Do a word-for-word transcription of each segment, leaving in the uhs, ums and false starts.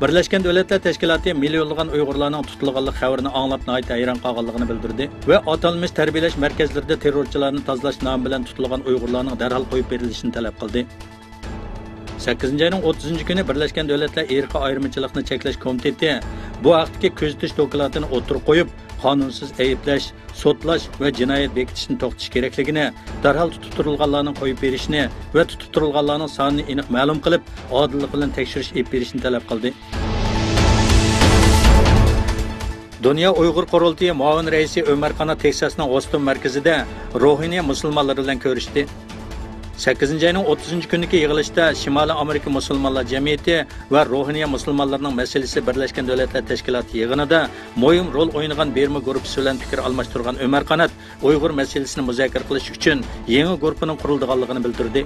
بىرلەشكەن دۆلەتلەر تەشكىلاتى مىليونلىغان ئۇيغۇرلارنىڭ تۇتۇلغانلىق خەۋىرىنى ئاڭلاپ ناھايىتى ھەيران قالغانلىقىنى بىلدۈردى ۋە ئاتالمىش تەربىيەلەش مەركەزلىرىدە تېررورچىلارنى تازىلاش نامى بىلەن تۇتۇلغان ئۇيغۇرلارنىڭ دەرھال قويۇپ بېرىلىشىنى تەلەپ قىلدى. سەككىزىنچى ئاينىڭ ئوتتۇزىنچى كۈنى بىرلەشكەن دۆلەتلەر ئىرقىي ئايرىمىچىلىقنى چەكلەش كومىتېتى بۇ ھەقتىكى كۆزىتىش دوكلاتىنى ئوتتۇرىغا قويۇپ، قانۇنسىز ئەيىبلەش، سوتلاش ۋە جىنايەت بېكىتىشنى توختىتىش كېرەكلىكىنى، دەرھال تۇتۇپ تۇرۇلغانلارنىڭ قويۇپ بېرىشىنى ۋە تۇتۇپ تۇرۇلغانلارنىڭ سانىنى ئېنىق مەلۇم قىلىپ، ئادىللىق بىلەن تەكشۈرۈش ئېلىپ بېرىشنى تەلەپ قىلدى. دۇنيا ئۇيغۇر قۇرۇلتىيى مۇئاۋىن رەئىسى ئۆمەر قانات تېكساسنىڭ ھوستون مەركىزىدە روھىنىيە مۇسۇلمانلىرى بىلەن كۆرۈشتى. سەككىزىنچى ئاينىڭ ئوتتۇزىنچى كۈنىدىكى يىغىلىشتا شىمالىي ئامېرىكا مۇسۇلمانلار جەمئىيىتى ۋە روھىنىيە مۇسۇلمانلىرىنىڭ مەسىلىسى بىرلەشكەن دۆلەتلەر تەشكىلاتى يىغىنىدا مۇھىم رول ئوينىغان بىرما گۇرۇپپىسى بىلەن پىكىر ئالماشتۇرغان ئۆمەر قانات ئۇيغۇر مەسىلىسىنى مۇزاكىرە قىلىش ئۈچۈن يېڭى گۇرۇپپىنىڭ قۇرۇلىدىغانلىقىنى بىلدۈردى.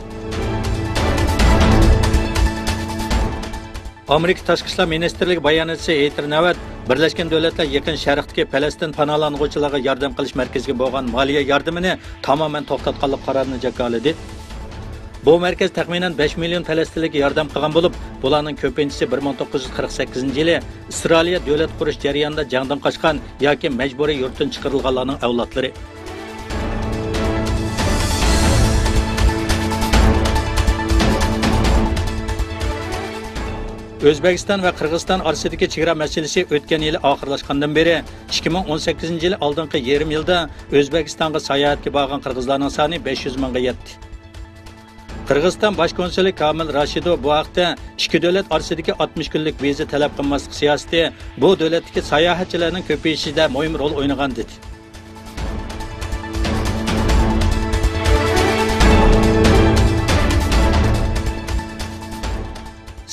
ئامېرىكا تاشقى ئىشلار مىنىستىرلىكى باياناتچىسى ھېيتېر نەۋەت بىرلەشكەن دۆلەتلەر يېقىن شەرقتىكى پەلەستىن پاناھلانغۇچىلارغا ياردەم قىلىش مەركىزىگە بولغان مالىيە ياردىمىنى تامامەن توختاتقانلىق قارارىنى جاكارلىدى. بۇ مەركەز تەخمىنەن بەش مىليون پەلەستىنلىككە ياردەم قىلغان بولۇپ، بۇلارنىڭ كۆپىنچىسى بىر مىڭ توققۇز يۈز قىرىق سەككىزىنچى يىلى ئىسرائىلىيە دۆلەت قۇرۇش جەريانىدا جەڭدىن قاچقان ياكى مەجبۇرىي يۇرتتىن چىقىرىلغانلارنىڭ ئەۋلادلىرى. ئۆزبېكىستان ۋە قىرغىزىستان ئارىسىدىكى چېگرا مەسىلىسى ئۆتكەن يىلى ئاخىرلاشقاندىن بېرى، ئىككى مىڭ ئون سەككىزىنچى يىلى ئالدىنقى يېرىم يىلدا ئۆزبېكىستانغا ساياھەتكە بارغان قىرغىزلارنىڭ سانى بەش يۈز مىڭغا يەتتى. قىرغىزىستان باش كونسۇلى كامىل راشىدوۋ بۇ ھەقتە ئىككى دۆلەت ئارىسىدىكى ئاتمىش كۈنلۈك ۋىزا تەلەپ قىلماسلىق سىياسىتى بۇ دۆلەتتىكى ساياھەتچىلەرنىڭ كۆپىيىشىدە مۇھىم رول ئوينىغان دېدى.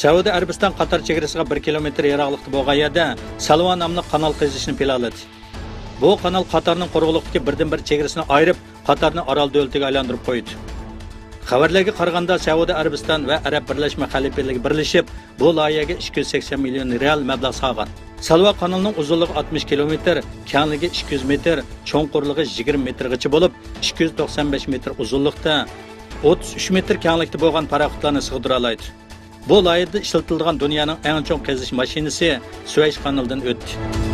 سەئۇدى ئەرەبىستان قاتار چېگرىسىغا بىر كىلومېتىر يىراقلىقتا بولغان يەردە سەلۋا ناملىق قانال قېزىشنى پىلانلىدى. بۇ قانال قاتارنىڭ قۇرۇقلۇقتىكى بىردىنبىر چېگرىسىنى ئايرىپ، قاتارنى ئارال دۆلىتىگە ئايلاندۇرۇپ قويدى. خەۋەرلەرگە قارىغاندا، سەئۇدى ئەرەبىستان ۋە ئەرەب بىرلەشمە خەلىپىلىكى بىرلىشىپ، بۇ لايىھەگە ئىككى يۈز سەكسەن مىليون رىيال مەبلەغ سالغان. سەلۋا قانىلىنىڭ ئۇزۇنلۇقى ئاتمىش كىلومېتىر، كەڭلىكى ئىككى يۈز مېتىر، چوڭقۇرلۇقى يىگىرمە مېتىرغىچە بولۇپ، ئىككى يۈز توقسان بەش مېتىر ئۇزۇنلۇقتا، ئوتتۇز ئۈچ مېتىر كەڭلىكتە بولغان پاراخوتلارنى سىغدۇرالايدۇ. بۇ لايىھىدە ئىشلىتىلىدىغان دۇنيانىڭ ئەڭ چوڭ قېزىش ماشىنىسى سۈۋەيش قانىلىدىن ئۆتتى.